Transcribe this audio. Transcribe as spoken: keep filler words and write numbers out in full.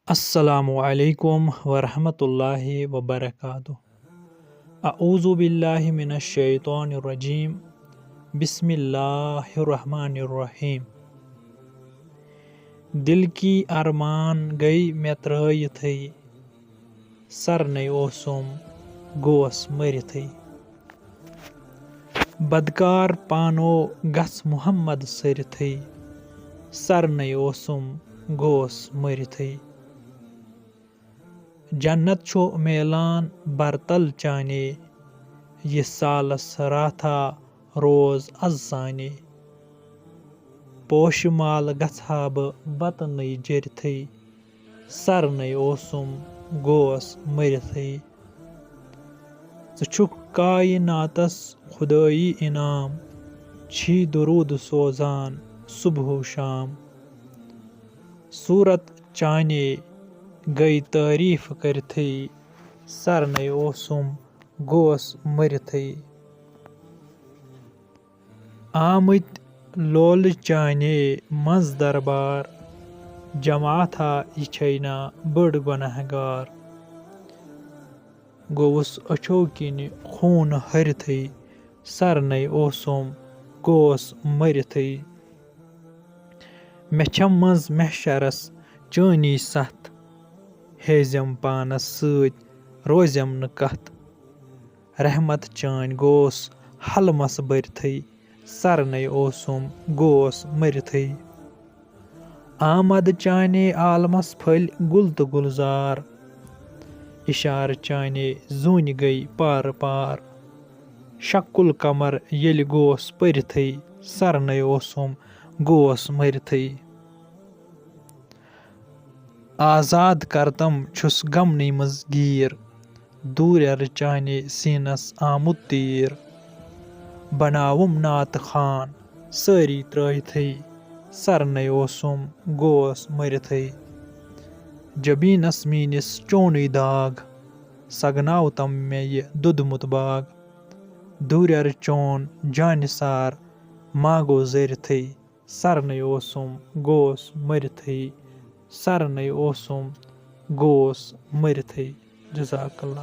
السلام علیکم ورحمۃ اللہ وبرکاتہ۔ اعوذ باللہ من الشیطان الرجیم۔ بسم اللہ الرحمن الرحیم۔ دل کی ارمان گٔے مےٚ ترٲیِتھٕے، سرنے اوسُم، گوس مٔرِتھٕے۔ بدکار پانو گژھ محمد سٔرِتھٕے، سرنے اوسُم، گوس مٔرِتھٕے۔ جنت چھُ میلان برتل چانے، یہِ سالس راتھا روز از سانے۔ پوشہٕ مال گژھٕ ہا بہٕ بطنٕے جٔرتھٕے، سرنے اوسُم، گوس مٔرِتھٕے۔ ژٕ چھُکھ کایناتس خدٲیی انعام، چھی درود سوزان صبح و شام۔ صورت چانے گٔے تعریف کٔرتھٕے، سرنے اوسُم، گوس مٔرِتھٕے۔ آمٕتۍ لولہٕ چانے منٛز دربار، جماعتھا یہِ چھے نا بٔڑ گۄناہ گار۔ گوٚوُس أچھو کِنہِ خوٗن ۂرِتھٕے، سرنے اوسُم، گوس مٔرِتھٕے۔ مےٚ چھم منٛز محشرس چٲنی ستھ، ہیزم پانس سۭتۍ روزم نہٕ کتھ۔ رحمت چٲنۍ گوس حلمس بٔرتھٕے، سرنے اوسُم، گوس مٔرِتھٕے۔ آمد چانے عالمس پھٔلۍ گُل تہٕ گُلزار، اشارٕ چانے زوٗنہِ گٔے پارٕ پار۔ شکُل قمر ییٚلہِ گوس پٔرِتھٕے، سرنے اوسُم، گوس مٔرِتھٕے۔ آزاد کرتم چھُس غمنٕے منٛز گیٖر، دوٗرٮ۪ر چانے سیٖنس آمُت تیٖر۔ بناوُم نعتہٕ خان سٲری ترٲوتھٕے، سرنے اوسُم، گوس مٔرِتھٕے۔ جبیٖنس میٖنِس چونُے داغ، سگناو تم مےٚ یہِ دوٚدمُت باغ۔ دوٗرٮ۪ر چون جانہِ سار ما گوٚو زٔرِتھٕے، سرنے اوسُم، گوس مٔرِتھٕے، سرنے اوسُم، گوس مٔرِتھٕے۔ جزاک اللہ۔